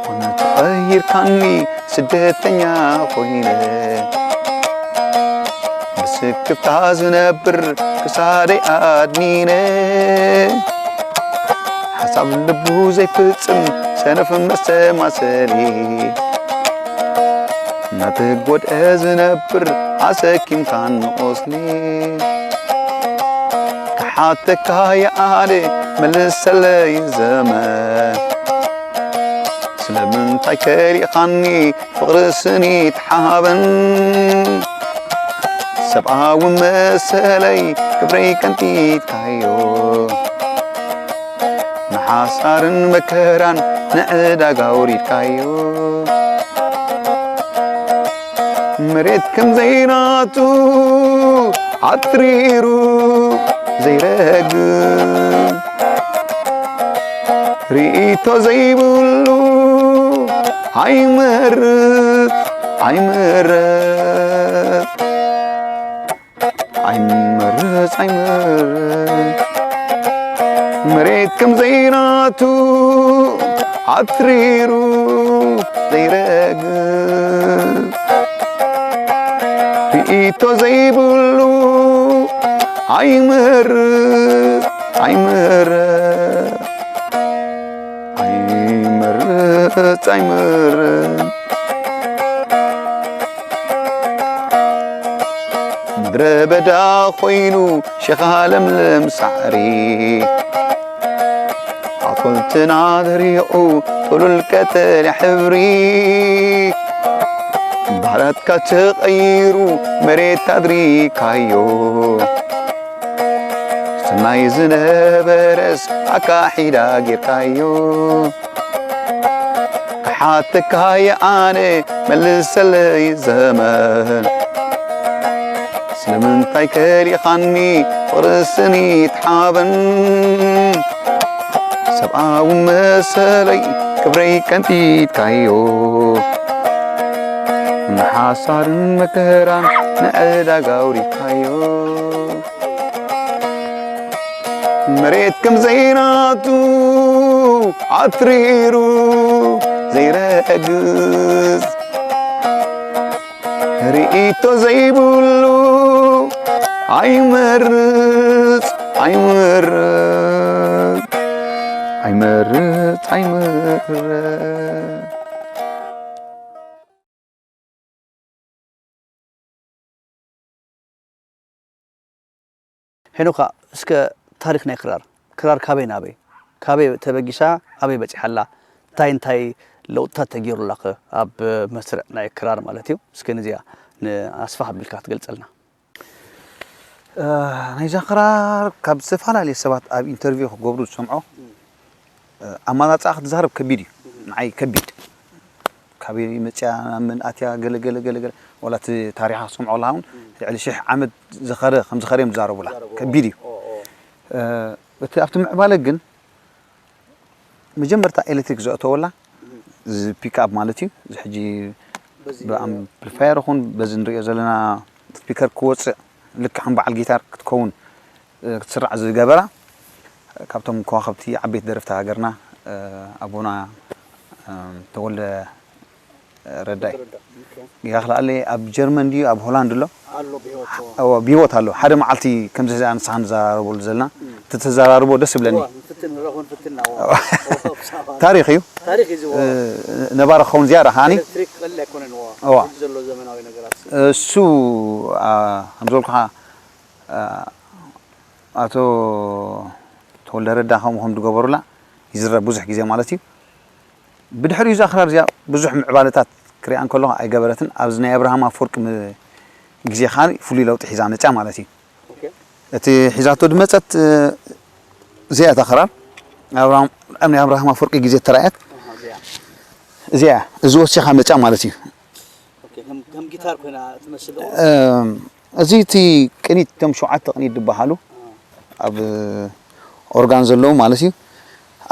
ኮነ ተቐይርካኒ ስደተኛ ኮይነ ብስክፍታ ዝነብር ክሳደይ ኣድኒነ ሓሳብ ልቡ ዘይፍጽም ሰነፍ መሰማሰሊ እናተጎድአ ዝነብር ኣሰኪምካን ቁስሊ ክሓተካ ይኣለ መልሰለይ ዘመን ስለምንታይ ከሊእኻኒ ፍቕሪ ስኒት ሓበን ሰብኣዊ መሰለይ ክብረይ ቀንጢጥካዮ ንሓሳርን መከራን ንዕዳጋ ኣውሪድካዮ መሬት ከም ዘይናቱ ኣትሪሩ ዘይረግም ርኢቶ ዘይብሉ ኣይመርጽ ኣይመርጽ ኣይመርጽ ኣይመርጽ መሬት ከም ዘይናቱ ኣትሪሩ ዘይረግም ርኢቶ ዘይብሉ ኣይመርጽ ኣይመርጽ ኣይመርጽ ኣይመርጽ ምድረ በዳ ኮይኑ ሸኻ ለምለም ሳዕሪ ኣትክልትና ደሪቑ ጥሉል ቀጠልያ ሕብሪ ባህላትካ ተቐይሩ መሬት ኣድሪካዮ ሰናይ ዝነበረስ ኣካሒዳ ጌርካዮ ክሓተካ የኣነ መልሰለይ ዘመን ስለምንታይ ከሊኻኒ ፍቕሪ ስኒት ሓበን ሰብኣዊ መሰለይ ክብረይ ቀንጢጥካዮ ንሓሳርን መከራን ንዕዳጋ ኣውሪድካዮ መሬት ከም ዘይናቱ ኣትሪሩ ዘይረግጽ ርኢቶ ዘይብሉ ኣይመርጽ ኣይመርጽ ኣይመርጽ ኣይመርጽ ሄኖካ እስከ ታሪክ ናይ ክራር ክራር ካበይ ናበይ ካበይ ተበጊሳ ኣበይ በፂሓላ እንታይ እንታይ ለውጥታት ተገይሩላ ከ ኣብ መስርዕ ናይ ክራር ማለት እዩ እስከ ንዚኣ ንኣስፋሕ ኣቢልካ ክትገልፀልና ናይዛ ክራር ካብ ዝተፈላለዩ ሰባት ኣብ ኢንተርቪው ክገብሩ ዝሰምዖ ኣማፃፅኣ ክትዛረብ ከቢድ እዩ ንዓይ ከቢድ ካበይ መፅያ ናብ መን ኣትያ ገለ ገለ ገለ ገለ ዋላ እቲ ታሪኻ ክሰምዖ ከለኻ እውን ልዕሊ ሽሕ ዓመት ዝኸደ ከም ዝኸደ እዮም ዝዛረቡላ ከቢድ እዩ እቲ ኣብቲ ምዕባለ ግን መጀመርታ ኤሌክትሪክ ዘእተወላ እዚ ፒክኣፕ ማለት እዩ እዚ ሕጂ ብኣምፕሊፋየር ይኹን በዚ ንሪኦ ዘለና ስፒከር ክወፅእ ልክዕ ከም በዓል ጊታር ክትከውን ክትስራዕ ዝገበራ ካብቶም ከዋኸብቲ ዓበይቲ ደረፍቲ ሃገርና ኣቦና ተወልደ ረዳይ ይኣኽል ኣለ ኣብ ጀርመን ድዩ ኣብ ሆላንድ ኣሎ ብሂወት ኣሎ ሓደ መዓልቲ ከምዚ ዛ ንስኻ ንዘራረበሉ ዘለና ተተዘራርቦ ደስ ይብለኒ ታሪክ እዩ ነባሪ ክኸውን ዝያዳ ከዓኒ እሱ ከምዝበልኩኻ ኣቶ ተወልደ ረዳ ከምኡ ከም ዝገበሩላ ይዝረብ ብዙሕ ግዜ ማለት እዩ ብድሕሪኡ እዛ ክራር እዚኣ ብዙሕ ምዕባለታት ክሪኣ እንከለኹ ኣይገበረትን ኣብዚ ናይ ኣብርሃም ኣፈወርቂ ግዜ ከዓ ፍሉይ ለውጢ ሒዛ መፅያ ማለት እዩ እቲ ሒዛቶ ዝመፀት እዚኣ እታ ክራር ኣብርሃም ናይ ኣብርሃም ኣፈወርቂ ግዜ ተራእየት እዚኣ እዚ ወሲኻ መፅያ ማለት እዩ ከም ጊታር ኮይና ትመስል እዚ እቲ ቅኒት እቶም ሸውዓተ ቅኒት ዝበሃሉ ኣብ ኦርጋን ዘለዉ ማለት እዩ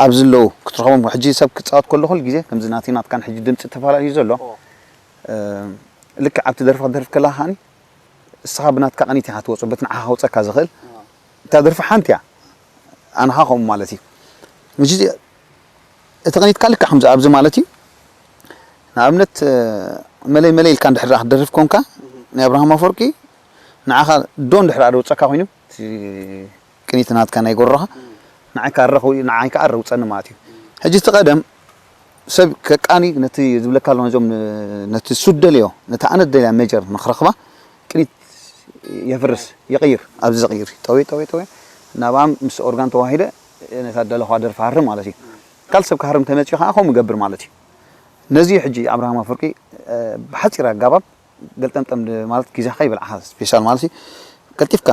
ኣብዚ ዘለዉ ክትረኽቦም ሕጂ ሰብ ክፃወት ከሎ ኩሉ ግዜ ከምዚ ናተይ ናትካን ሕጂ ድምፂ ተፈላለዩ ዘሎ ልክዕ ኣብቲ ደርፊ ክትደርፍ ከለካ ከዓኒ እስኻ ብናትካ ቅኒት ኢኻ ትወፅእ በቲ ንዓኻ ከውፀካ ዝኽእል እታ ደርፊ ሓንቲ እያ ኣንኻ ከምኡ ማለት እዩ ሕጂ እቲ ቅኒትካ ልክዕ ከምዚ ኣብዚ ማለት እዩ ኣብነት መለይ መለይ ኢልካ እንድሕር ክትደርፍ ኮንካ ናይ ኣብርሃም ኣፈወርቂ ንዓኻ ዶ እንድሕር ኣደውፀካ ኮይኑ ቅኒት ናትካ ናይ ጎሮኻ ንዓይ ካረኹ ንዓይ ከዓ ረውፀኒ ማለት እዩ። ሕጂ እቲ ቀደም ሰብ ከቃኒ ነቲ ዝብለካ ኣሎ ነዞም ነቲ ሱደልዮ ነቲ ኣነ ደልያ ሜጀር ንክረኽባ ቅኒት የፍርስ ይቕይር ኣብዚ ዝቕይር ጠወይ ጠወይ ጠወይ ናብኣም ምስ ኦርጋን ተዋሂደ ነታ ደለኳ ደርፊ ሃርም ማለት እዩ። ካልእ ሰብ ክሃርም ተመፅኡ ከዓ ከምኡ ይገብር ማለት እዩ። ነዚ ሕጂ ኣብርሃም ኣፈወርቂ ብሓፂር ኣጋባብ ገልጠምጠም ማለት ግዜኻ ይበልዓኻ ስፔሻል ማለት እዩ። ቀልጢፍካ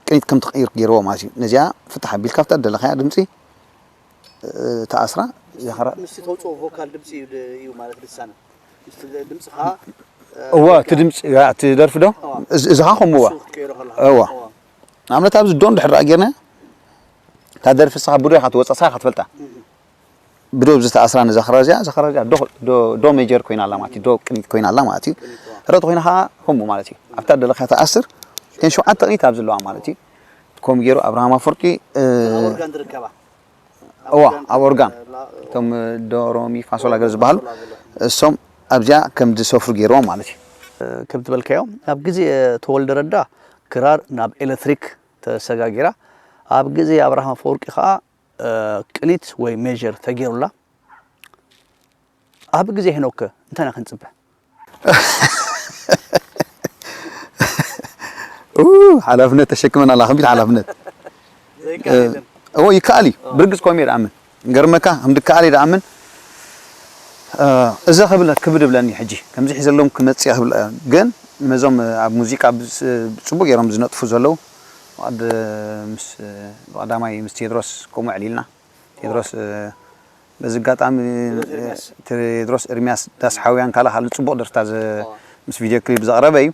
ቅኒት ከም ትቕይር ገይርዎ ማለት እዩ። ነዚኣ ፍታሕ ኣቢልካ ኣብታ ደለኻያ ድምፂ ተኣስራ ዘኸራ ምስቲ ተውፅኦ ቮካል ድምፂ እዩ ማለት ልሳነ ምስቲ ድምፅኻ እዋ እቲ ድምፂ እቲ ደርፊ ዶ እዚ ኻ ከምዋ ክትቀይሮ ከለኻ እዋ ንኣብነት ኣብዚ ዶ እንድሕር ደኣ ጌርና እታ ደርፊ ስኻ ብዶ ኢኻ ትወፅእ ስኻ ኢኻ ትፈልጣ ብዶ ኣብዚ ተኣስራ ንዘኽራ እዚኣ ዘኽራ እዚኣ ዶ ዶ ሜጀር ኮይና ኣላ ማለት እዩ ዶ ቅኒት ኮይና ኣላ ማለት እዩ ረጥ ኮይና ኸዓ ከምኡ ማለት እዩ ኣብታ ደለኻ ተኣስር ከን ሸውዓተ ቅኒት ኣብዚ ኣለዋ ማለት እዩ ከምኡ ገይሩ ኣብርሃም ኣፈወርቂ ኦርጋን ዝርከባ እዋ ኣብ ኦርጋን እቶም ዶ ሮ ሚ ፋ ሶ ላ ገለ ዝበሃሉ እሶም ኣብዚኣ ከም ዝሰፍሩ ገይርዎም ማለት እዩ። ከም ትበልካዮ ኣብ ግዜ ተወልደ ረዳ ክራር ናብ ኤለትሪክ ተሰጋጊራ፣ ኣብ ግዜ ኣብርሃም ኣፈወርቂ ከኣ ቅኒት ወይ ሜጀር ተገይሩላ። ኣብ ግዜ ሄኖክ ከ እንታይ ኢና ክንጽበ? ሓላፍነት ተሸክመና ኣላ ከቢድ ሓላፍነት እዎ ይከኣል እዩ ብርግፅ ኮም እየ ደኣምን ገርመካ ከም ድከኣል እየ ደኣምን እዛ ክብል ክብድ እብለኒ ሕጂ ከምዚ ሒዘሎም ክመፅእ ክብል ግን ነዞም ኣብ ሙዚቃ ፅቡቅ ገይሮም ዝነጥፉ ዘለዉ ብቐዳማይ ምስ ቴድሮስ ከምኡ ዕሊልና ቴድሮስ በዚ ኣጋጣሚ ቴድሮስ ኤርሚያስ ዳስ ሓውያን ካልእ ካልእ ፅቡቕ ደርፍታት ምስ ቪድዮ ክሊፕ ዘቕረበ እዩ።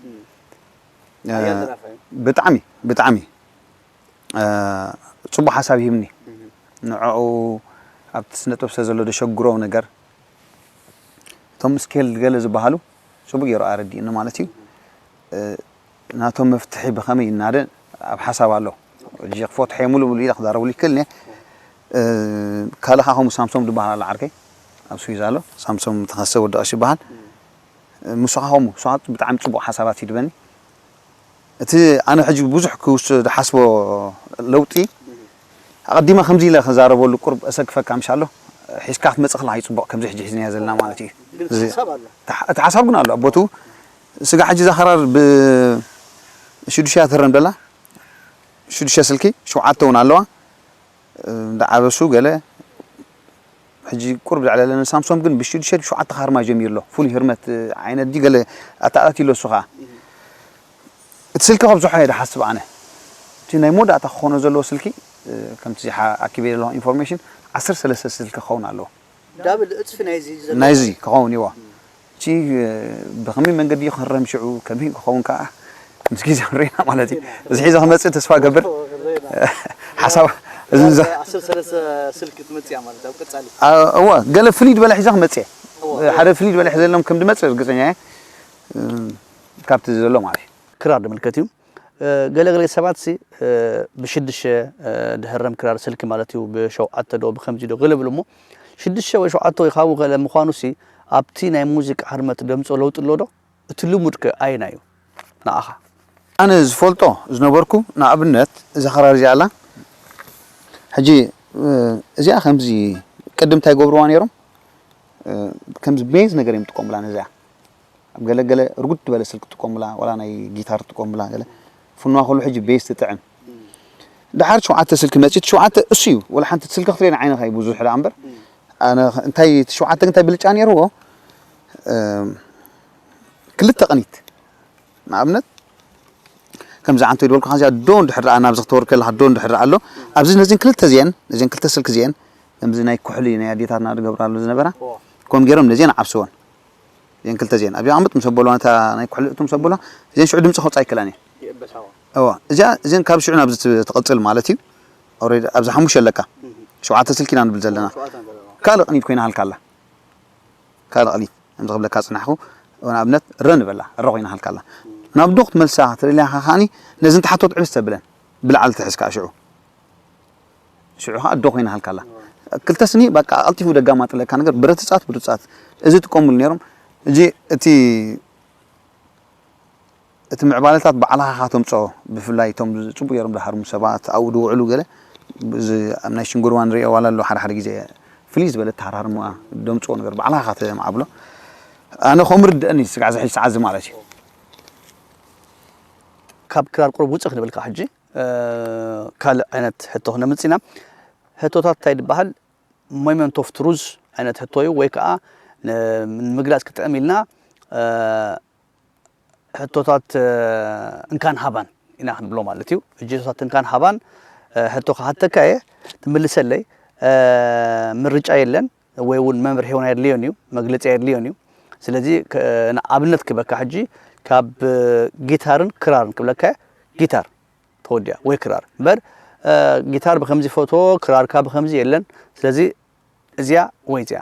ብጣዕሚ ብጣዕሚ ፅቡቕ ሓሳብ ሂብኒ። ንዕኡ ኣብቲ ስነ ጥበብ ስለ ዘሎ ዘሸግሮ ነገር እቶም ስኬል ገለ ዝበሃሉ ፅቡቕ ገይሩ ኣረዲእኒ ማለት እዩ። ናቶም መፍትሒ ብኸመይ ይናደ ኣብ ሓሳብ ኣሎ። ሕጂ ክፈትሖ እየ ሙሉእ ሙሉእ ኢለ ክዛረበሉ ይክእል እየ። ካልእ ከዓ ከምኡ ሳምሶም ዝበሃል ኣሎ ዓርከይ ኣብ ስዊዝ ኣሎ። ሳምሶም ተኸሰ ወዲ ቀሺ ይበሃል። ንሱ ከዓ ከምኡ ንሱ ከዓ ብጣዕሚ ፅቡቕ ሓሳባት ይድበኒ። እቲ ኣነ ሕጂ ብዙሕ ክውስ ዝሓስቦ ለውጢ ኣቐዲመ ከምዚ ኢለ ክዛረበሉ ቁርብ እሰክፈካ ምሻሎ ሒዝካ ክትመፅእ ከለካ ይፅቡቕ ከምዚ ሕጂ ሒዝናዮ ዘለና ማለት እዩ። ግን እዚ ሓሳብ ኣሎ። እቲ ሓሳብ ግን ኣሎ ኣብ ቦትኡ ስጋ ሕጂ ዛኸራር ብሽዱሽተ እያ ትህረም ደላ ሽዱሽተ ስልኪ ሸውዓተ እውን ኣለዋ እንዳዓበሱ ገለ ሕጂ ቁርብ ዘዕለለኒ ሳምሶም ግን ብሽዱሽተ ሸውዓተ ካርማ ጀሚሩ ኣሎ ፍሉይ ህርመት ዓይነት ድዩ ገለ ኣተኣታትዩ ኣሎ እሱ ከዓ እቲ ስልኪ ከብዝሖ እየ ዝሓስብ ኣነ እቲ ናይ መወዳእታ ክኾኖ ዘለዎ ስልኪ ከምቲ ኣኪበ ዘለኹ ኢንፎርሜሽን ዓሰርተ ሰለስተ ስልኪ ክኸውን ኣለዎ ዳብል እፅፊ ናይዚ ዘሎ ናይዚ ክኸውን ይዋ እቲ ብኸመይ መንገዲ ክህረም ሽዑ ከመይ ክኸውን ከዓ ምስ ግዜ ክንሪና ማለት እዩ እዚ ሒዘ ክመፅእ ተስፋ ገብር ሓሳብ እዚ ንዘ- ዓሰርተ ሰለስተ ስልኪ ትመፅያ ማለት ኣብ ቀፃሊ እወ ገለ ፍልይ ዝበለ ሒዘ ክመፅእ እየ ሓደ ፍልይ ዝበለ ሒዘ ሎም ከም ድመፅእ ርግፀኛ እየ ካብቲ ዘሎ ማለት እዩ ክራር ዝምልከት እዩ ገለ ገለ ሰባት ሲ ብሽድሸ ድህረም ክራር ስልኪ ማለት እዩ ብሸውዓተ ዶ ብከምዚ ዶ ገለ ብሉ እሞ ሽድሸ ወይ ሸውዓተ ወይ ካብኡ ገለ ምዃኑ ሲ ኣብቲ ናይ ሙዚቃ ህርመት ደምፆ ለውጢ ኣሎ ዶ እቲ ልሙድ ከ ኣየና እዩ ንኣኻ ኣነ ዝፈልጦ ዝነበርኩ ንኣብነት እዛ ክራር እዚኣ ኣላ ሕጂ እዚኣ ከምዚ ቅድም እንታይ ገብርዋ ነይሮም ከምዚ ቤዝ ነገር እዮም ጥቀሙላ ነዚኣ ኣብ ገለ ገለ ርጉድ ዝበለ ስልኪ ትጥቀሙላ ዋላ ናይ ጊታር ትጥቀሙላ ገለ ፍንዋ ከሉ ሕጂ ቤዝ ትጥዕም ድሓር ሸውዓተ ስልኪ መፂት ሸውዓተ እሱ እዩ ወላ ሓንቲ ስልኪ ክትሪኦ ንዓይንኻ እዩ ብዙሕ ደኣ እምበር ኣነ እንታይ እቲ ሸውዓተ እንታይ ብልጫ ነይርዎ ክልተ ቅኒት ንኣብነት ከምዚ ዓንቶ ይድበልኩ ከዚኣ ዶ እንድሕር ደኣ ናብዚ ክትወርድ ከለኻ ዶ እንድሕር ደኣ ኣሎ ኣብዚ ነዚን ክልተ እዚአን ነዚን ክልተ ስልኪ እዚአን ከምዚ ናይ ኩሕሊ ናይ ኣዴታትና ዝገብራሉ ዝነበራ ከምኡ ገይሮም ነዚአን ዓብስወን እዘን ክልተ እዚአን ኣብዚኣ ቅምጥ ምስ ኣበልዋ ነታ ናይ ኩሕሊ እቱ ምስ ኣበልዋ እዘን ሽዑ ድምፂ ከውፅኣ ኣይክእላን እየን ይእበሳዋ እዋ እዚኣ እዘን ካብ ሽዑ ናብዚ ት- ትቕፅል ማለት እዩ ኦሬዲ ኣብዚ ሓሙሽተ ኣለካ ሸውዓተ ስልኪ ኢና ንብል ዘለና ሸውዓተ ኣለዋ ካልእ ቅኒት ኮይና ሃልካ ኣላ ካልእ ቅኒት ከምዚ ክብለካ ፅናሕኩ ንኣብነት ረ ንበላ ረ ኮይና ሃልካ ኣላ ናብ ዶ ክትመልሳ ክትርእያ ከዓኒ ነዚ ንተሓቶ ትዕብስ ተብለን ብላዕሊ ትሕዝ ከዓ ሽዑ ሽዑ ከዓ ኣዶ ኮይና ሃልካላ ክልተ ስኒ በቃ ቀልጢፉ ደጋማጥለካ ነገር ብረትፃት ብርፃት እዚ ጥቀሙሉ ነይሮም ሕጂ እቲ እቲ ምዕባለታት ባዕልኻ ኢኻ ተምጽኦ። ብፍላይ እቶም ጽቡቕ ገይሮም ዝሃርሙ ሰባት ኣብኡ ዝውዕሉ ገለ፣ እዚ ኣብ ናይ ሽንጉርዋ ንሪኦ ዋላ ኣሎ ሓደ ሓደ ግዜ ፍልይ ዝበለ ኣተሃራርምኣ ደምጽኦ ነገር ባዕልኻ ኢኻ ተማዕብሎ። ኣነ ከምኡ ርድአኒ ስጋዕ ዝሕጅ ሰዓት እዚ ማለት እዩ። ካብ ክራር ቁሩብ ውፅእ ክንብል ከዓ ሕጂ ካልእ ዓይነት ሕቶ ክነምፅእ ኢና። ሕቶታት እንታይ ዝበሃል? ሞመንት ኦፍ ትሩዝ ዓይነት ሕቶ እዩ፣ ወይ ከዓ ንምግላፅ ክጥዕም ኢልና ሕቶታት እንካን ሃባን ኢና ክንብሎ ማለት እዩ። ሕጂ ሕቶታት እንካን ሃባን ሕቶ ክሓተካ እየ፣ ትምልሰለይ። ምርጫ የለን ወይ እውን መምርሒ እውን ኣየድልዮን እዩ፣ መግለፂ ኣየድልዮን እዩ። ስለዚ ኣብነት ክበካ ሕጂ ካብ ጊታርን ክራርን ክብለካ ጊታር ተወዲኣ ወይ ክራር እምበር ጊታር ብከምዚ ፎቶ ክራርካ ብከምዚ የለን። ስለዚ እዚኣ ወይ እዚኣ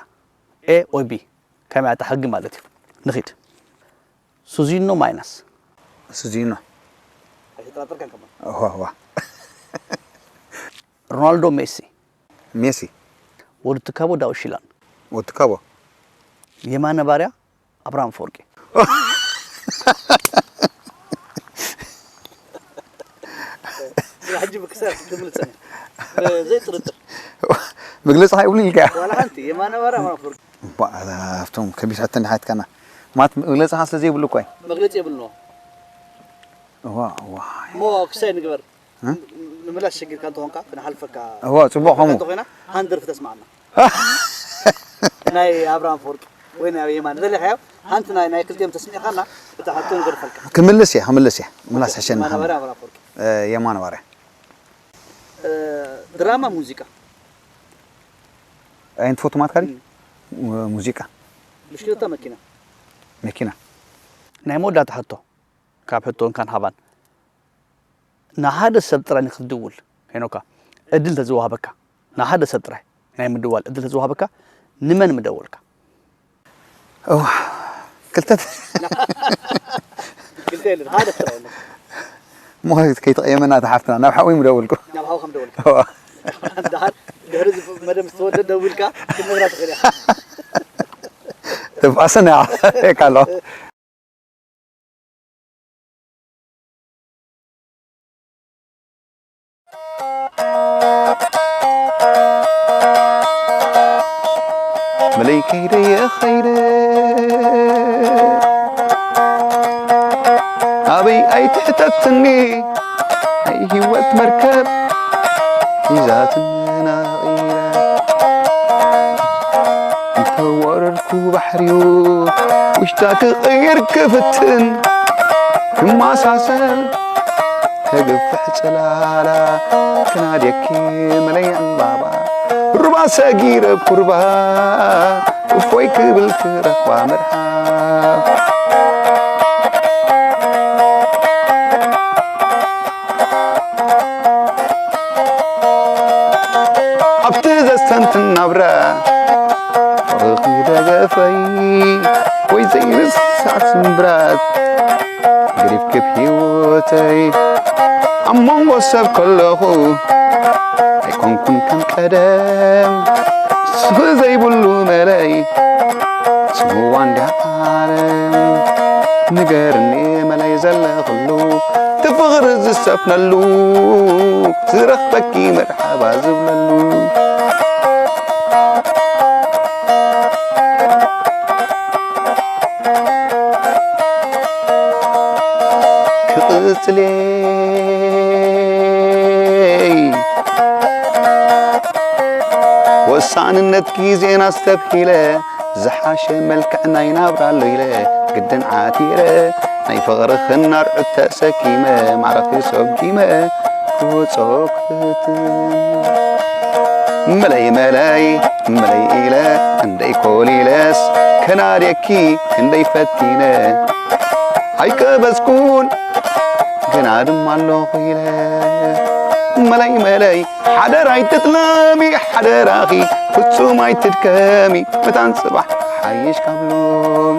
ኤ ወይ ቢ ከመይ ኣታ ሕጊ ማለት እዩ። ንኺድ ሱዚኖ ማይናስ ሱዚኖ ኣይተጠራጠርካን ከማን ዋ ዋ ሮናልዶ ሜሲ ሜሲ ወዲ ትካቦ ዳውሽላን ወትካቦ የማነ ባርያ ኣብርሃም ፈወርቂ ሕጂ ብክሳር ክትምልሰኒ ዘይጥርጥር መግለፂ ይብሉ ኢልካ ዋላ ሓንቲ የማነ ባርያ ኣብርሃም ፈወርቂ ኣብቶም ከቢድ ሕቶ እንዲሓትካና ማለት መግለፂ ከዓ ስለ ዘይብሉ እኮ እዩ መግለፂ የብልዎ እዋ እዋ እሞ ክሳይ ንግበር ንምላሽ ሸጊርካ እንተኾንካ ክንሓልፈካ እዋ ፅቡቅ ከምኡ እንተኾይና ሓንቲ ደርፊ ተስማዓና ናይ ኣብርሃም ፈወርቂ ወይ ናይ የማነ ደሊኻዮ ሓንቲ ናይ ናይ ክልቲኦም ተስሚዕካና እታ ሕቶ ንገርፈልካ ክምልስ እየ ክምልስ እየ ምላስ ሕሸኒ ማነ ባርያ ኣብርሃም ፈወርቂ የማነ ባርያ ድራማ ሙዚቃ ኣይን ትፈቱ ማትካ ድዩ ሙዚቃ ብሽክለታ መኪና መኪና ናይ መወዳእታ ሕቶ ካብ ሕቶ እንካን ሃባን ንሓደ ሰብ ጥራይ ንክትድውል ሄኖካ እድል ተዝወሃበካ ንሓደ ሰብ ጥራይ ናይ ምድዋል እድል ተዝወሃበካ ንመን ምደወልካ እዋ ክልተ ክልተ የለን ሓደ ጥራይ ኣሎ እሞ ከይተቐየመና ተሓፍትና ናብ ሓወይ ምደወልኩ ናብ ሓው ከም ደወልካ እዋ ድሓር ድሕሪ እዚ መደብ ዝተወደ ደዊልካ ክትነግራ ትኽእል ኢኻ ተባእሰና ኢኻ ኣሎ መለይ ከይደ እየ ኸይደ ኣበይ ኣይትሕተትኒ ናይ ህይወት መርከብ ሒዛትኒ ናቒረ እንተወረድኩ ባሕሪኡ ውሽጣ ክቕይር ክፍትን ክመሳሰል ከግፍሕ ጽላላ ክናድየኪ መለይ ዕምባባ ሩባ ሰጊረ ኩርባ እፎይ ክብል ክረኽባ መርሓ ኣብቲ ዘስተንትን ናብራ ፍቕርኺ ደገፈይ ወይ ዘይርሳዕ ስምብራት ገዲፍክብ ህይወተይ ኣብ መንጎ ሰብ ከለኹ ኣይኮንኩን ከም ቀደም ስኺ ዘይብሉ መለይ ጽምዋ እንዲያ ዓለም ንገርኒ መለይ ዘለኽሉ እቲ ፍቕሪ ዝሰፍነሉ ዝረኽበኪ መርሓባ ዝብለሉ ክቕጽልየይ ወሳንነት ግዜና ኣስተብሂለ ዝሓሸ መልክዕ ናይ ናብራ ኣሎ ኢለ ግድን ዓቲረ ናይ ፍቕርኽን ኣርዑት ተሰኪመ ማዕረኺ ሰጉመ ክወጾ ክፍትን መለይ መለይ መለይ ኢለ ክንደይ ኮሊለስ ከናድየኪ ክንደይ ፈቲነ ኣይቀበዝኩን ግና ድማ ኣለኹ ኢለ መለይ መለይ ሓደራ ኣይትጥለሚ ሓደራኺ ፍጹም ኣይትድከሚ መታን ጽባሕ ሓይሽ ካብ ሎሚ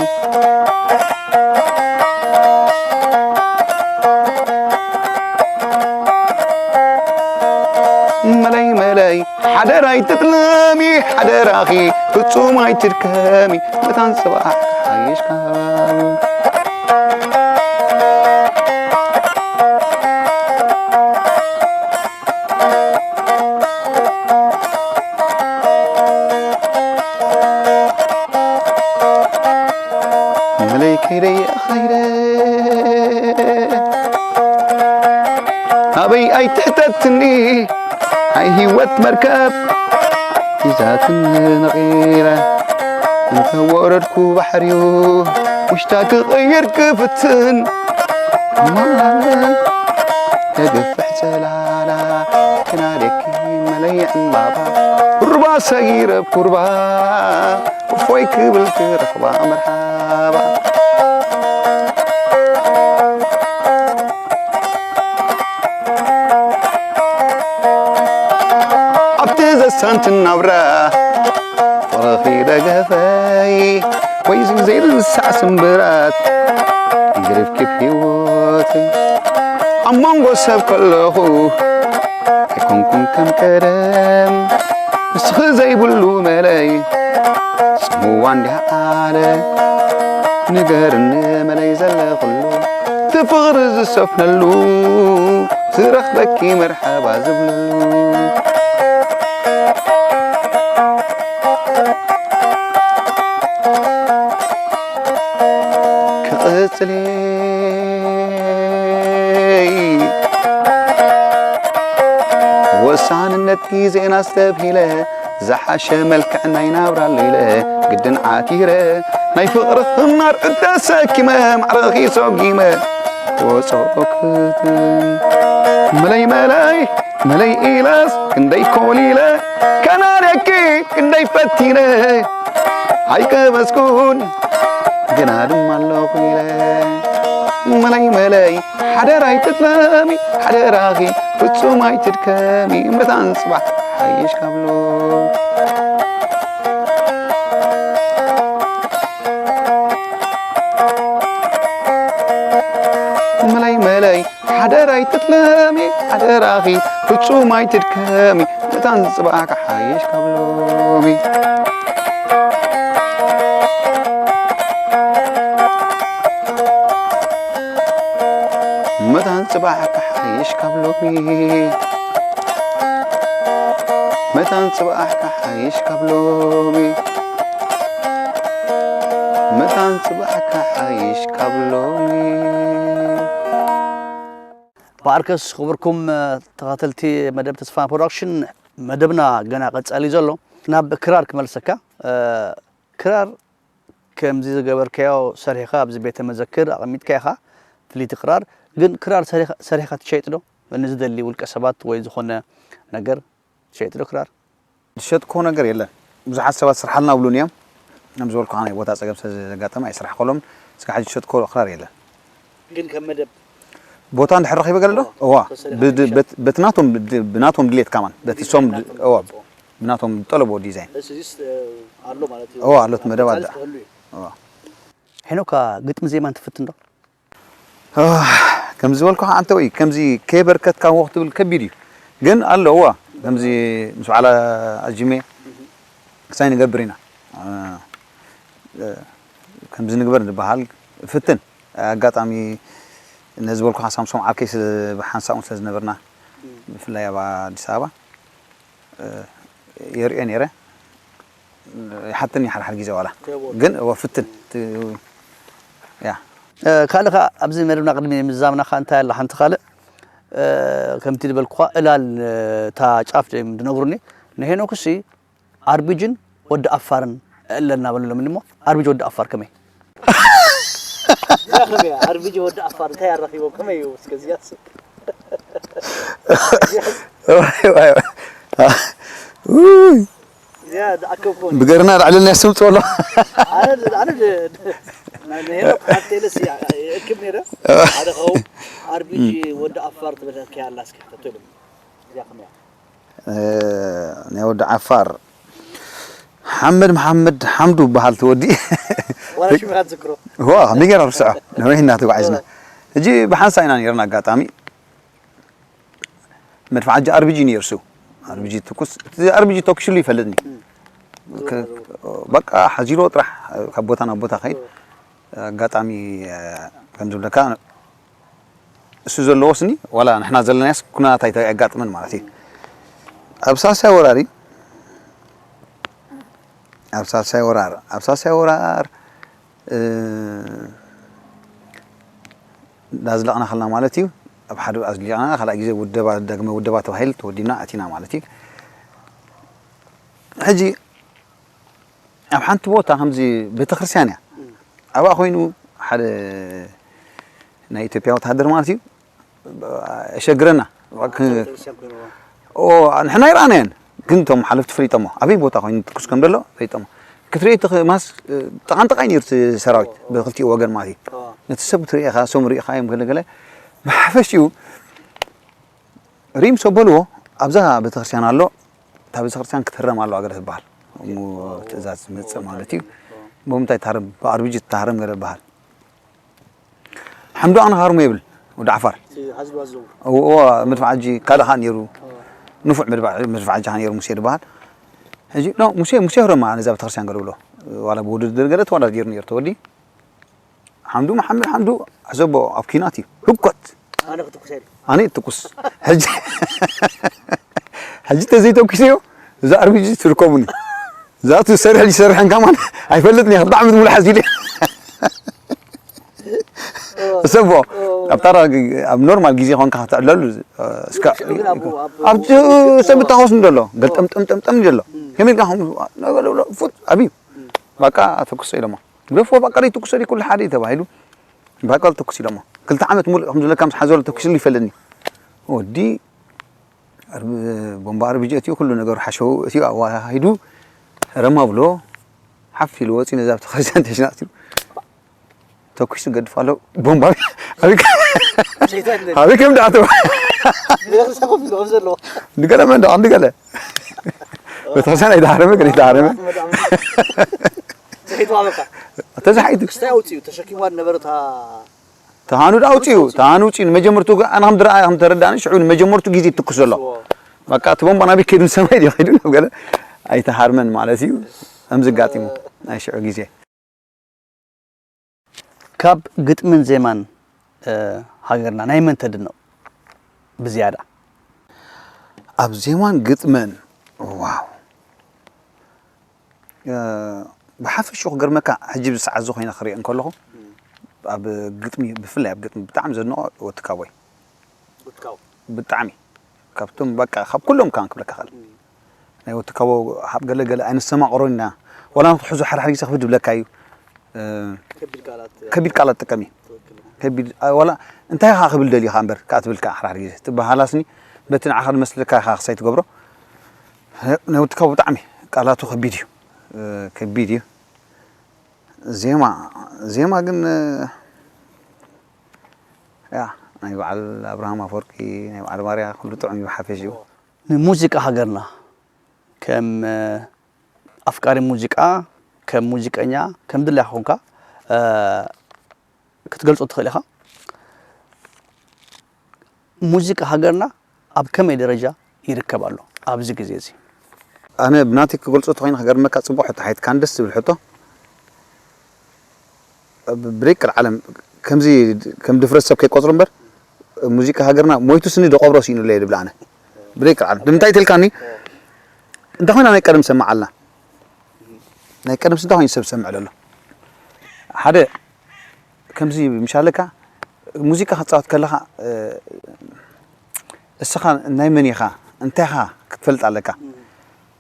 መለይ መለይ ሓደራ ኣይትጥለሚ ሓደራኺ ፍጹም ኣይትድከሚ መታን ጽባሕ ክሓይሽ ካብ መለይ ከይደይ ኣኸይደ ኣበይ ኣይትሕተትኒ ናይ ህይወት መርከብ ሒዛትኒ ነቒለ እንተ ወረድኩ ባሕርዩ ውሽጣ ክቕይር ክፍትን ማለ ተገፍሕ ጸላላ ክናደኪ መለይ ዕምባባ ቁርባ ሰጊረ ቁርባ እፎይ ክብል ክረኽባ መርሓባ ኣብቲ ዘሳንትን ናብራ ፍቕርኺ ደገፈይ ወይ ዘይርሳዕ ስምብራት ግርፍኪፍ ህይወት ኣብ መንጎ ሰብ ከለኹ ኣይኮንኩን ከም ቀደም ንስኺ ዘይብሉ መለይ ጽምዋ እንዲያ ኣለ ንገርኒ መለይ ዘለኹሉ እቲ ፍቕሪ ዝሰፍነሉ ዝረኽበኪ መርሓባ ዝብለሉ ክቕጽል ወሳንነት ግዜና ኣስተብሂለ ዝሓሸ መልክዕ ናይ ናብራ ኢለ ግድን ዓቲረ ናይ ፍቕሪ ክናር ዕዳ ሰኪመ ማዕረኺ ሰጊመ ወጾ ክፍትን መለይ መለይ መለይ ኢለስ ክንደይ ኮሊለ ከናርየኪ ክንደይ ፈቲነ ኣይቀመስኩን ግና ድማ ኣለኹ ኢለ መለይ መለይ ሓደራ ኣይትጥለሚ ሓደራኺ ፍጹም ኣይትድከሚ መታን ጽባሕ ሓይሽ ካብሎ መለይ መለይ ሓደራ ኣይትጥለሚ ሓደራኺ ፍጹም ኣይትድከሚ መታን ጽባሕ ክሓይሽ ካብ ሎሚ መታን ጽባሕ ክሓይሽ ካብ ሎሚ መታን ጽባሕ ክሓይሽ ካብ ሎሚ መታን ጽባሕ ክሓይሽ ካብ ሎሚ ብኣርከስ ክብርኩም ተኸተልቲ መደብ ተስፋ ፕሮዳክሽን መደብና ገና ቀጻሊ ዘሎ ናብ ክራር ክመልሰካ ክራር ከምዚ ዝገበርካዮ ሰሪሕኻ ኣብዚ ቤተ መዘክር ኣቐሚጥካ ኢኻ ፍልይቲ ክራር ግን ክራር ሰሪሕኻ ትሸይጥ ዶ ንዝደሊ ውልቀ ሰባት ወይ ዝኾነ ነገር ትሸይጥ ዶ ክራር ዝሸጥኮ ነገር የለን ብዙሓት ሰባት ስርሓልና ብሉን እዮም ከም ዝበልኩ ናይ ቦታ ፀገም ስለ ዘጋጠመ ኣይስራሕ ከሎም እስካ ሕጂ ዝሸጥኮ ክራር የለን ግን ከም መደብ ቦታ እንድሕር ረኺበ ገለ ዶ እዋ በቲ ናቶም ብናቶም ድሌት ካማን በቲ ሶም እዋ ብናቶም ዝጠለብዎ ዲዛይን ኣሎ ማለት እዩ እዋ ኣሎት መደብ ኣለ ሄኖካ ግጥሚ ዜማን ትፍትን ዶ ከም ዝበልኩ ከዓ እንተ ወይ ከምዚ ከይበርከትካ ወቅ ትብል ከቢድ እዩ ግን ኣሎ እዋ ከምዚ ምስ በዓላ ኣጅሜ ክሳይ ንገብር ኢና ከምዚ ንግበር ዝበሃል ፍትን ኣጋጣሚ ነዚ ዝበልኩ ሓሳብ ምስ ዓርከይ ብሓንሳብ እውን ስለ ዝነበርና ብፍላይ ኣብ ኣዲስ ኣበባ የርእዮ ነይረ ይሓተኒ ሓደ ሓደ ግዜ ዋላ ግን እወ ፍትን ያ ካልእ ከዓ ኣብዚ መደብና ቅድሚ ምዛምና ከዓ እንታይ ኣላ ሓንቲ ካልእ ከምቲ ዝበልኩኻ እላል እታ ጫፍ ድዮም ዝነግሩኒ ንሄኖክሲ ኣርቢጅን ወዲ ኣፋርን እለ እናበሉ ኣለምኒ እሞ ኣርቢጅ ወዲ ኣፋር ከመይ ኣርቢጅ ወዲ ኣፋር እንታይ ኣራኺቦም ከመይ እዩ እስከዚያስ ብገርና ላዕልና ያስምጡ ኣሎ ኣክብ ነረ ሓደ ኸው ኣርቢጅ ወዲ ኣፋር ትበለከ ኣላ እስኪ ተትሉ እዚያ ከመያ ናይ ወዲ ዓፋር ሓመድ መሓመድ ሓምዱ በሃል ትወዲ ዋ ሚገራ ርስዖ ነዊሕ እናተጓዒዝና ሕጂ ብሓንሳ ኢና ነርና ኣጋጣሚ መድፍዓጂ ኣርቢጂ ነርሱ ኣርቢጂ ትኩስ፣ እቲ ኣርቢጂ ተኩስሉ ይፈልጥኒ። በቃ ሓዚሎ ጥራሕ ካብ ቦታ ናብ ቦታ ከይድ። ኣጋጣሚ ከም ዝብለካ እሱ ዘለዎ ስኒ ዋላ ንሕና ዘለናስ ኩናት ኣይተ-፣ ኣያጋጥምን ማለት እዩ። ኣብ ሳልሳይ ወራር እዩ። ኣብ ሳልሳይ ወራር፣ ኣብ ሳልሳይ ወራር፣ እ፣ እንዳዝለቕና ከለና ማለት እዩ። ኣብ ሓደ ኣዝሊቕና፣ ካልኣይ ግዜ ውደባ፣ ዳግመ ውደባ ተባሂሉ ተወዲብና ኣቲና ማለት እዩ። ሕጂ ኣብ ሓንቲ ቦታ ከምዚ ቤተክርስትያን እያ። ኣብኣ ኮይኑ ሓደ ናይ ኢትዮጵያ ወተሃደር ማለት እዩ፣ "የሸግረና፣ እባክህ." ኦ፣ ንሕና ኣይረኣናዮን፣ ግን እቶም ሓለፍቲ ፈሊጦሞ። ኣበይ ቦታ ኮይኑ ትኩስ ከም ዘሎ ፈሊጦሞ። ክትርኢ እቲ ማስ፣ ጠቓንጠቓይ ነይሩ እቲ ሰራዊት፣ ብክልቲኡ ወገን ማለት እዩ። ነቲ ሰብ ክትርኢ ኢኻ፣ ሰሙ ርኢኻ እዮም ገለ ገለ። ብሓፈሽኡ ሪም ሰበልዎ ኣብዛ ቤተክርስትያን ኣሎ፣ እታ ቤተክርስትያን ክትህረም ኣለዋ ገለ ትበሃል። እሞ ትእዛዝ ዝመጽእ ማለት እዩ። ብምንታይ ትሃረም? ብኣርቢጂ ትሃረም ገለ ይበሃል። ሓምዱ ኣነ ሃርሞ ይብል ወዲ ዓፋር። እዎ፣ እዎ፣ መድፍዓጂ ካልእ ኸኣ ነይሩ። ንፉዕ መድፍዓ-፣ መድፍዓጂ ኸኣ ነይሩ፣ ሙሴ ዝበሃል። ሕጂ፣ ኖ፣ ሙሴ፣ ሙሴ ህረማ ነዛ ቤተክርስትያን ገለ ብሎ። ዋላ ብውድድር ገለ ተወዳዲሩ ነይሩ፣ ተወዲ። ሓምዱ መሓመድ ሓምዱ፣ ሕሰቦ ኣብ ኲናት እዩ። ህኮት። ኣነ ክትኩስ ኣይደል? ኣነ እትኩስ። ሕጂ፣ ሕጂ ተዘይተኩስዮ፣ እዛ ኣርቢጂ ትርከቡኒ። እዛ ትሰርሕ ይሰርሐን ከማን ኣይፈልጥን እየ። ክልተ ዓመት ሙሉእ ሓዚለ። ሕሰቦ፣ ኣብ ታራ፣ ኣብ ኖርማል ግዜ ኾንካ ክትዕለሉ፣ እስካ፣ ግን ኣብ፣ ኣብ ኣብ ሰብ እታኾስ እንደሎ፣ ገልጠም ጠም ጠም ጠም እንደሎ። ከመይ ኢልካ ኹም፣ ፉት፣ ኣብዩ። በቃ ተኩሶ ኢሎሞ። ግደፍዎ፣ በቃ ደይትኩሶ፣ ደይ ኩሉ ሓደ እዩ ተባሂሉ። በቃ ተኩስ ኢሎሞ። ክልተ ዓመት ሙሉእ ከም ዝብለካ ምስ ሓዘሎ ተኩስሉ ይፈልጥኒ። ወዲ ኣርብ-፣ ቦምባ ኣርቢጂ እትዩ፣ ኩሉ ነገሩ ሓሸው እትዩ፣ ኣዋሃሂዱ ረማ ብሎ፣ ሓፍ ኢሉ ወፂኡ ነዛ ቤተክርስትያን ተሽናት ኢሉ። ተኩሱ ገድፍ ኣሎ፣ ቦምባ። ኣበይ ከ-፣ ዘይተለ። ኣበይ ከም ደኣተወ? ቤተክርስትያን ኮፍ ኢሉ ከም ዘለዎ። ንገለ መን ደኣ፣ ንገለ። ቤተክርስትያን ኣይተሃረመ፣ ግን ኣይተሃረመ። ተዘሒቱ ኣበካ። ተዘሓይቱ። ክስታይ ኣውፅኡ፣ ተሸኪምዋ ዝነበረ እታ ተሃኑ ደኣ ኣውፅኡ፣ ተሃኑ ኣውፅኡ። ንመጀመርቱ ገ-፣ ኣነ ከም ዝረኣ-፣ ከም ተረዳእኒ፣ ሽዑ ንመጀመርቱ ግዜ ይትኩስ ዘሎ። እዎ። በቃ፣ እቲ ቦምባ ናበይ ከይዱ፣ ንሰማይ ድዩ ከይዱ፣ ናብ ገለ ኣይተሃርመን ማለት እዩ። ከምዚ ኣጋጢሙ፣ ናይ ሽዑ ግዜ። ካብ ግጥምን ዜማን፣ እ፣ ሃገርና ናይ መን ተድንቕ ብዝያዳ? ኣብ ዜማን ግጥምን፣ ዋው። እ፣ ብሓፈሽኡ ክገርመካ፣ ሕጂ ብሰዓት እዚ ኮይነ ክሪኦ እንከለኹ፣ ኣብ ግጥሚ፣ ብፍላይ ኣብ ግጥሚ ብጣዕሚ ዘድንቖ ወትካቦይ። ወትካቦ። ብጣዕሚ። ካብቶም በቃ፣ ካብ ኩሎም ካን ክብለካ እኽእል። እም። ናይ ወትካቦ ሃብ ገለ ገለ ኣይንሰማቕሮን ኢና። ዋላ ንክትሕዞ ሓደ ሓደ ግዜ ክብድ ይብለካ እዩ። እ፣ ከቢድ ቃላት። ከቢድ ቃላት ጥቀም እዩ። ትኽክል። ከቢድ፣ አ፣ ዋላ እንታይ ኢኻ ክብል ደልዩ ኢኻ እምበር፣ ከኣ ትብል ከኣ ሓደ ሓደ ግዜ። ትበሃላስኒ፣ በቲ ንዓኻ ዝመስለካ ኢኻ ክሳይ ትገብሮ። ናይ ወትካቦ ብጣዕሚ ቃላቱ ከቢድ እዩ። እ፣ ከቢድ እዩ። ዜማ፣ ዜማ ግን፣ እ፣ ያ፣ ናይ በዓል ኣብርሃም ኣፈወርቂ፣ ናይ በዓል ባርያ ኩሉ ጥዑም እዩ ብሓፈሽኡ። ንሙዚቃ ሃገርና ከም፣ እ፣ ኣፍቃሪ ሙዚቃ፣ ከም ሙዚቀኛ፣ ከም ድላይካ ኮንካ፣ እ፣ ክትገልጾ ትኽእል ኢኻ። ሙዚቃ ሃገርና ኣብ ከመይ ደረጃ ይርከብ ኣሎ ኣብዚ ግዜ እዚ? ኣነ ብናተይ ክገልጾ ተኾይነ ክገርመካ ጽቡቕ ሕቶ ሓይትካን ደስ ዝብል ሕቶ። ብ-፣ ብደቂ ዓለም ከምዚ ከም ድፍረት ሰብ ከይቆጽሮ እምበር ሙዚቃ ሃገርና ሞይቱ ስኒ ደቆብሮ ስኢኑለይ ድብል ኣነ። ብደቂ ዓለም። ንምንታይ ትልካኒ? እንታይ ኮይና ናይ ቀደም ሰማዕ ኣልና? ናይ ቀደም ስንታ ኮይኑ ሰብ ሰምዕ ዘሎ? ሓደ ከምዚ ምሻለካ ሙዚቃ ክትጻወት ከለኻ፣ እ፣ እስኻ ናይ መን ኢኻ? እንታይ ኢኻ ክትፈልጥ ኣለካ።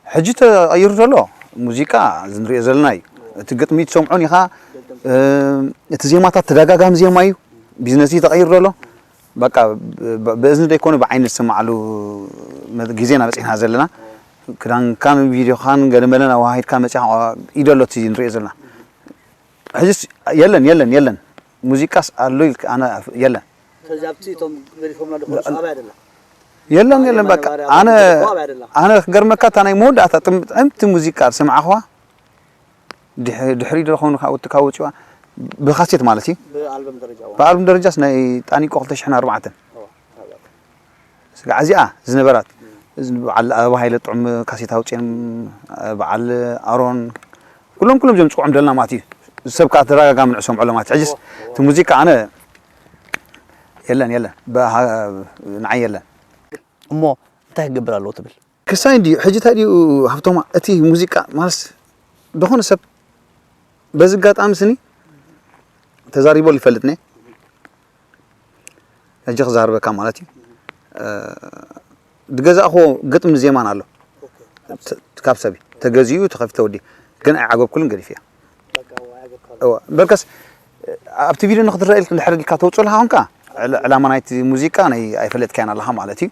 ሕጂ ተቐይሩ ዘሎ ሙዚቃ እዚ ንሪኦ ዘለና እዩ። እቲ ግጥሚ ትሰምዖን ኢኻ፣ እ፣ እቲ ዜማታት ተደጋጋሚ ዜማ እዩ። ቢዝነስ እዩ ተቐይሩ ዘሎ። በቃ ብ-፣ ብ-፣ ብእዝኒ ዘይኮነ ብዓይኒ ዝስማዓሉ መ-፣ ግዜና በጺሕና ዘለና። ክዳንካን ቪድዮኻን ገለመለን ኣወሃሂድካ መጺኻ እዩ ዘሎ እቲ ንሪኦ ዘለና። ሕጅስ የለን፣ የለን፣ የለን። ሙዚቃስ ኣሎ ኢልካ ኣነ ኣፍ-፣ የለን። ከዚ ኣብቲ እቶም ገዲፎምና ዝኾኑ ላ-፣ ሰብኣይ ኣይደላ። የለን፣ ናይ የለን፣ በቃ መነባርያ ኣነ፣ ኣባል ገዲፎ ኣባይ ኣይደላ። ኣነ ክገርመካ እታ ናይ መወዳእታ ጥም-፣ ጥዕምቲ ሙዚቃ ዝሰማዕኽዋ ድሕ-፣ ድሕሪ ዶ ኾኑ ካብ ወጥካ ወፂዋ ብካሴት ማለት እዩ። ብኣልበም ደረጃ፣ እዋ። ብኣልበም ደረጃስ ናይ ጣኒቆ ክልተ ሽሕን ኣርባዕተን። እዋ፣ እዋ። ስጋዕ እዚኣ ዝነበራት እም። እዚ በዓል ኣበባ ሃይለ ጥዑም ካሴት ኣውፅኦም፣ በዓል ኣሮን፣ ኩሎም ኩሎም እዚኦም ፅውዖም ደለና ማለት እዩ። ሰብ ከዓ ተደጋጋሚ ንዕሰምዖ ኣሎ ማለት እዩ። ሕጅስ እቲ ሙዚቃ ኣነ የለን የለን፣ ብሃ-፣ ንዓይ የለን። እሞ እንታይ ክገብር ኣለዎ ትብል? ክሳይ እንድዩ ሕጂ እንታይ ድዩ ሃብቶማ፣ እቲ ሙዚቃ ማለት ዝኾነ ሰብ በዚ ኣጋጣሚ ስኒ ተዛሪቦ ይፈልጥኒ። ሕጂ ክዛርበካ ማለት እዩ። ዝገዛእኹዎ ግጥሚ ዜማን ኣሎ። ካብ ሰብ እዩ ተገዚኡ ተኸፊተ ወዲ ግን ኣይዓገብኩሉን ገዲፍያ። እዋ እምበርከስ ኣብቲ ቪድዮ ንክትረአ ኢልክ እንድሕር ኢልካ ተውፅኦ ኣለካ ኮንካ ዕላማ ናይቲ ሙዚቃ ናይ ኣይፈለጥካያን ኣለካ ማለት እዩ።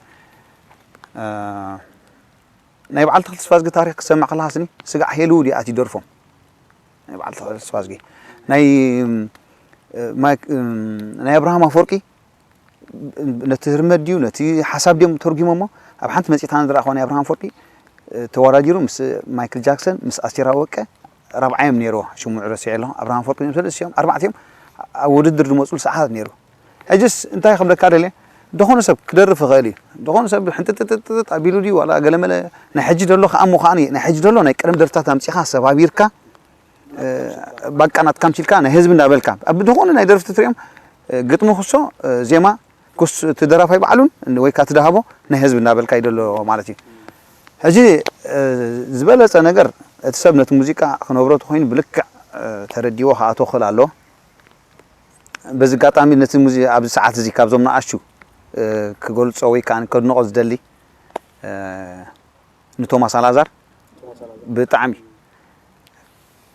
ናይ በዓል ተኽለ ተስፋዝጊ ታሪኽ ክትሰምዕ ከለኻ ስኒ ስጋዕ ሄሉ ድያ እቲ ደርፎም። ናይ በዓል ተስፋዝጊ ናይ ማይክ ናይ ኣብርሃም ኣፈወርቂ ነቲ ህርመት ድዩ ነቲ ሓሳብ ድዮም ተርጉሞሞ ኣብ ሓንቲ መጽሔት ኣነ ዝረኣኹዋ ናይ ኣብርሃም ኣፈወርቂ ተወዳዲሩ ምስ ማይክል ጃክሰን ምስ ኣስቴር ኣወቀ ራብዓዮም ነይርዎ። ሽሙ ረሲዐ ኣለኹ። ኣብርሃም ኣፈወርቂ ዝመሰለ እሲኦም ኣርባዕቲኦም ኣብ ውድድር ዝመፅሉ ሰዓታት ነይሩ። ሕጅስ እንታይ ክብለካ ደልየ፣ ዝኾነ ሰብ ክደርፍ ይኽእል እዩ። ዝኾነ ሰብ ሕንጥጥጥጥጥ ኣቢሉ ድዩ ዋላ ገለመለ ናይ ሕጂ ደሎ ከኣ እሞ ከኣ ናይ ሕጂ ደሎ ናይ ቀደም ደርፍታት ኣምጺኻ ሰባቢርካ ባቃ ናትካ ኣምሲልካ ናይ ህዝቢ እንዳበልካ ኣብ ዝኾነ ናይ ደርፍቲ ትሪኦም ግጥሚ ክሶ ዜማ ኩስ እቲ ደራፋይ ባዕሉን ወይ ከዓ ትደሃቦ ናይ ህዝቢ እንዳበልካ እዩ ደሎ ማለት እዩ። ሕጂ ዝበለፀ ነገር እቲ ሰብ ነቲ ሙዚቃ ክነብሮ ተኮይኑ ብልክዕ ተረዲዎ ክኣቶ ክእል ኣለዎ። በዚ ኣጋጣሚ ነቲ ሙዚ ኣብዚ ሰዓት እዚ ካብዞም ንኣሽቱ ክገልጾ ወይ ከዓ ከድንቆ ዝደሊ ንቶማስ ኣላዛር ብጣዕሚ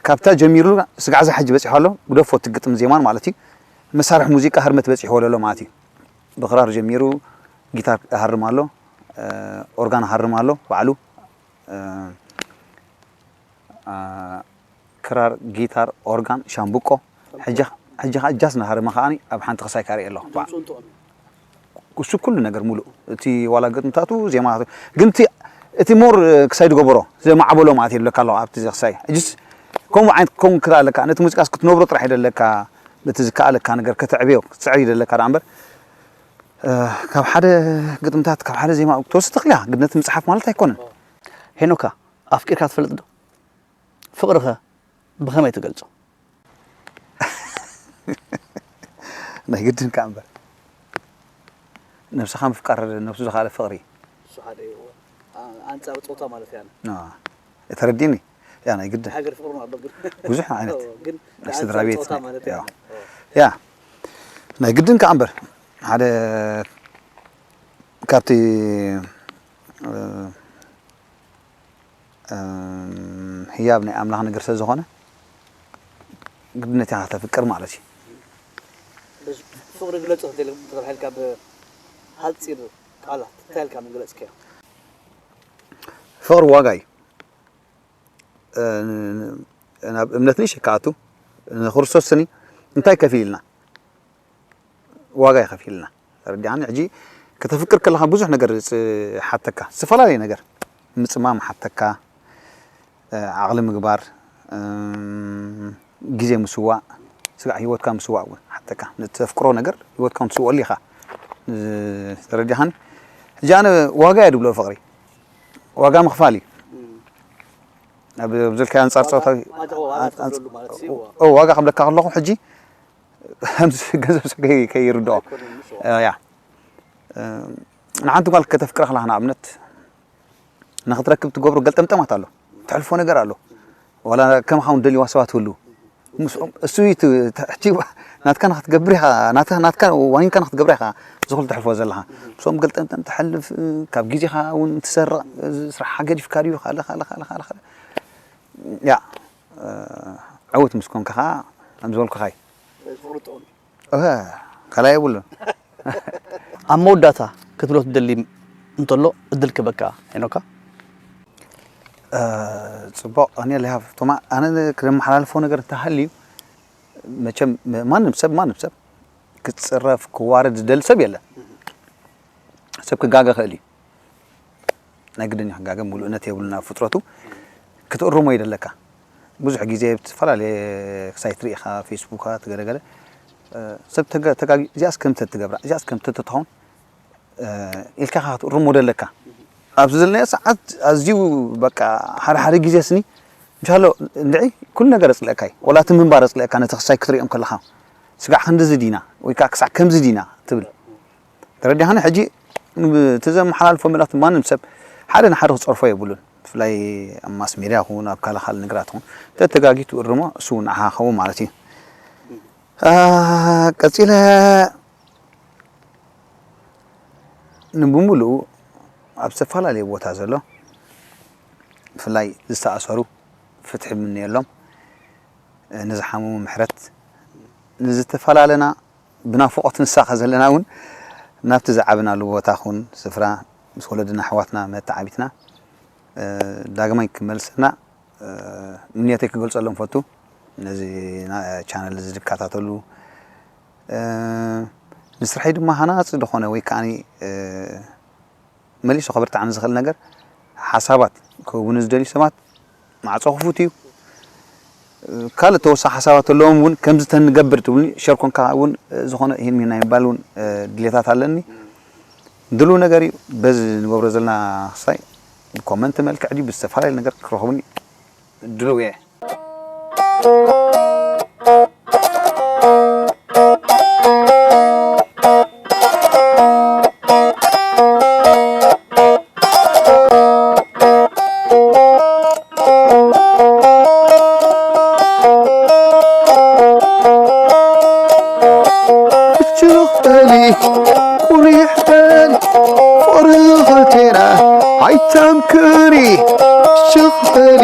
ካብታ ጀሚሩ ስጋዕ እዛ ሕጂ በፂሑ ኣሎ። ግደፎ እቲ ግጥም ዜማን ማለት እዩ። መሳርሒ ሙዚቃ ህርመት በፂሕዎ ዘሎ ማለት እዩ። ብክራር ጀሚሩ ጊታር ሃርም ኣሎ፣ ኦርጋን ሃርም ኣሎ ባዕሉ። ክራር፣ ጊታር፣ ኦርጋን፣ ሻምብቆ ሕጂ ሕጂ ከዓ ጃዝ እናሃረመ ከዓኒ ኣብ ሓንቲ ክሳይ ካርኢ ኣለኹ። እሱ ኩሉ ነገር ሙሉእ እቲ ዋላ ግጥምታቱ ዜማታቱ ግን እቲ እቲ ሞር ክሳይ ዝገበሮ ዘማዕበሎ ማለት የለካ ኣለኹ ኣብቲ ክሳይ እጅስ ከምኡ ዓይነት ክኸውን ክላ ኣለካ ነቲ ሙዚቃስ ክትነብሮ ጥራሕ ይደለካ ነቲ ዝከኣለካ ነገር ከተዕብዮ ክትስዕር ይደለካ ደኣ እምበር ካብ ሓደ ግጥምታት ካብ ሓደ ዜማ ተወስድ ትኽልያ ግን ነቲ ምፅሓፍ ማለት ኣይኮነን። ሄኖካ ኣፍቂርካ ትፈልጥ ዶ? ፍቕርኸ ብኸመይ ትገልጾ? ናይ ግድን ከኣ እምበር ነብስኻ ምፍቃር ነብሱ ዝኸኣለ ፍቕሪ እዩ። እሱ ሓደ እዩ። ኣንጻር ጾታ ማለት እያ። ተረዲኒ እያ ናይ ግድን። ሃገር ፍቕሪ ነው ኣሎ ግን ብዙሕ ዓይነት ናይ ስድራ ቤት ጾታ ማለት እያ። ያ ናይ ግድን ከኣ እምበር ሓደ ካብቲ ህያብ ናይ ኣምላኽ ነገር ስለ ዝኾነ ግድነት ኢኻ ከተፍቅር ማለት እዩ። ፍቕሪ ግለጾ ተባሂልካ ብሓጺር ቃላት እንታይ ኢልካ ምገለጽካዮ? ፍቕሪ ዋጋ እዩ። ናብ እምነት ንእሽተይ ክኣቱ ንክርስቶስ ስኒ እንታይ ከፊልና ዋጋ ይኸፊልና። ተረዲኣኒ? ሕጂ ከተፍቅር ከለኻ ብዙሕ ነገር ሓተካ፣ ዝተፈላለየ ነገር ምፅማም ሓተካ፣ ዓቕሊ ምግባር፣ ግዜ ምስዋእ፣ ስጋዕ ህይወትካ ምስዋእ እውን ሓተካ። ንተፍቅሮ ነገር ህይወትካ ክትስወሉ ኢኻ። ተረዲኻኒ? ሕጂ ኣነ ዋጋ እየ ድብሎ ፍቕሪ ዋጋ ምኽፋል እዩ። ኣብ ዝልካዮ ኣንጻር ፆታዊ ዋጋ ክብለካ ከለኹ ሕጂ ከምዚ ገንዘብ ሰብ ከይርድኦ ያ ንሓንቲ ጓል ከተፍቅራ ከለኻ ንኣብነት ንክትረክብ ትገብሮ ገልጠምጠማት ኣሎ ትሕልፎ ነገር ኣሎ ዋላ ከምኻ እውን ደልይዋ ሰባት ህልው ምስኦም እሱ እዩ እቲ ሕጂ ናትካ ንክትገብር ኢኻ ናትካ ናትካ ዋኒንካ ንክትገብራ ኢኻ እዚ ኩሉ ትሕልፎ ዘለኻ ምስኦም ገልጠምጠም ትሕልፍ ካብ ግዜኻ እውን ትሰርቕ እዚ ስራሕኻ ገዲፍካ ድዩ ካለ ካለ ካለ ካለ ካለ ያ ዕውት ምስ ኮንካ ከዓ ከም ዝበልኩኻ እዩ ፍቕሪ ጥዑም እዩ። እህ፣ ካልኣይ የብሉን። ኣብ መወዳእታ ክትብሎ ትደሊ እንተሎ እድል ክበካ ሄኖካ። ጽቡቕ እኔ ለሃብ ቶማ ኣነ ክመሓላልፎ ነገር እንተሃልዩ መቸም ማንም ሰብ ማንም ሰብ ክፅረፍ ክዋረድ ዝደሊ ሰብ የለን። ሰብ ክጋገ ክእል እዩ። ናይ ግድን እዩ ክጋገ፣ ምሉእነት የብሉን ኣብ ፍጥረቱ። ክትእርሞ ይደለካ። ብዙሕ ግዜ ብዝተፈላለየ ሳይት ርኢኻ፣ ፌስቡካት፣ ገለገለ፣ እ፣ ሰብ ተጋ-፣ ተጋጊ-፣ እዚኣስ ከምተ ትገብራ፣ እዚኣስ ከምተ ተትኸውን፣ እ፣ ኢልካ ኢኻ ክትእርሞ ደለካ። ኣብዚ ዘለናዮ ሰዓት ኣዝዩ በቃ ሓደ ሓደ ግዜ ስኒ እንሻሎ እንድዒ ኩሉ ነገር ኣጽልእካ እዩ። ወላ እቲ ምንባር ኣጽልእካ ነቲ ክሳይ ክትሪኦም ከለኻ ስጋዕ ክንድዚ ዲና ወይ ከዓ ክሳዕ ከምዚ ዲና ትብል። ተረዲኻኒ? ሕጂ እቲ ዘመሓላልፎ መልእኽቲ ማንም ሰብ ሓደ ንሓደ ክጸርፎ የብሉን። ብፍላይ ኣብ ማስ ሜድያ ይኹን ኣብ ካልእ ካልእ ነገራት ይኹን ተተጋጊ ትእርሞ እሱ ንዓኻ ኸውን ማለት እዩ። አ፣ ቀጺለ ንብምሉኡ ኣብ ዝተፈላለየ ቦታ ዘሎ ብፍላይ ዝተኣሰሩ ፍትሒ ይምነየሎም፣ ንዝሓመሙ ምሕረት፣ ንዝተፈላለና ብናፍቖት ንሳኸ ዘለና እውን ናብቲ ዝዓበናሉ ቦታ ኹን ስፍራ ምስ ወለድና ኣሕዋትና መተዓቢትና ዳግማይ ክመልሰና ምንየተይ ክገልጸሎም ፈቱ። ነዚ ቻነል እዚ ዝከታተሉ ንስርሐይ ድማ ሃናጺ ዝኾነ ወይ ከዓኒ መሊሱ ከበርትዓኒ ዝኽእል ነገር ሓሳባት ክህቡኒ ዝደልዩ ሰባት ማዕጾ ክፉት እዩ። ካልእ ተወሳኺ ሓሳባት ኣለዎም እውን ከምዚ ተንገብር ትብሉኒ ሸር ኮንካ እውን ዝኾነ ይህን ናይ ምባል እውን ድሌታት ኣለኒ። ድልው ነገር እዩ። በዚ ንገብሮ ዘለና ክሳይ ብኮመንት መልክዕ ድዩ ብዝተፈላለየ ነገር ክረኽቡኒ ድልው እየ። ሽኽተሊ ቁሪሕ በሊ ፍቕሪ ኽልቴና ኣይተምክሪ። ሽኽተሊ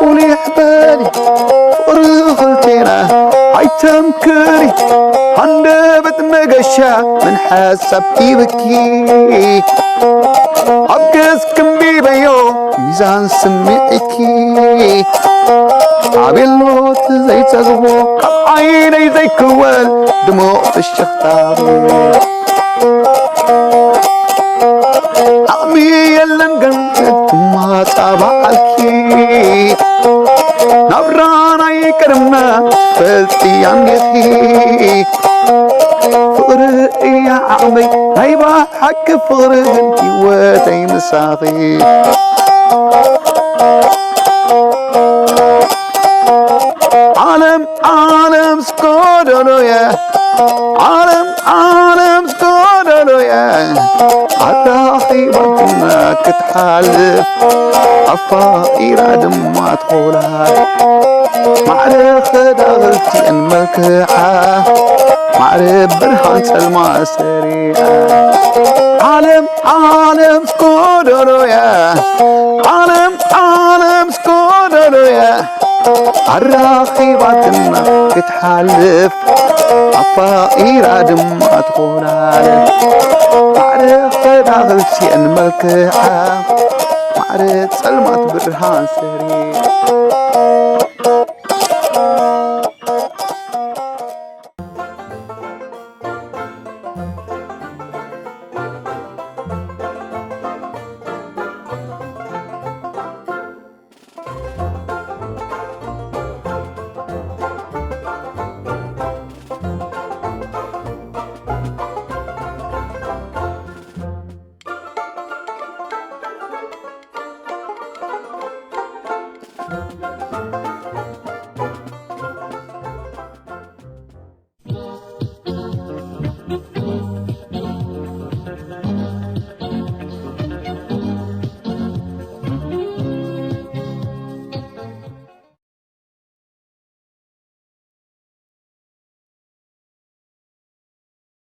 ቁሪሕ በሊ ፍቕሪ ኽልቴና ኣይተምክሪ። ሃንደበት መገሻ ምን ሓሳብ ይብኪ ኣብ ገጽ ክንቢበዮ ሚዛን ስምዒትኪ ኣቤሎት ዘይጸግቦ ካብ ዓይነይ ዘይክወል ድሙቕ ፍሽኽታ ዓቕሚ የለን ገንዘብ ክማጻባዓልኪ ናብራ ናይ ቅድምና ትፈልጥያ እንዲኺ ፍቕሪ እያ ዓቕመይ ናይ ብሓቂ ፍቕሪ ግን ህይወተይ ምሳኺ ዓለም ዓለም ስኮደሎየ ዓለም ዓለም ስኮደሎየ ኣራኺባትና ክትሓልፍ ኣፋቂራ ድማ ትኾላ ማዕረ ኸዳቕልቲአን መልክዓ ማዕረ ብርሃን ጸልማ ሰሪዓ ዓለም ዓለም ስኮደሎየ ዓለም ዓለም ስኮደሎየ ኣራኺባትና ክትሓልፍ ኣፋቂራ ድማ ትኾላለ ማዕረ ኸዳኽልሲአን መልክዓ ማዕረ ጸልማት ብርሃን ሰሪ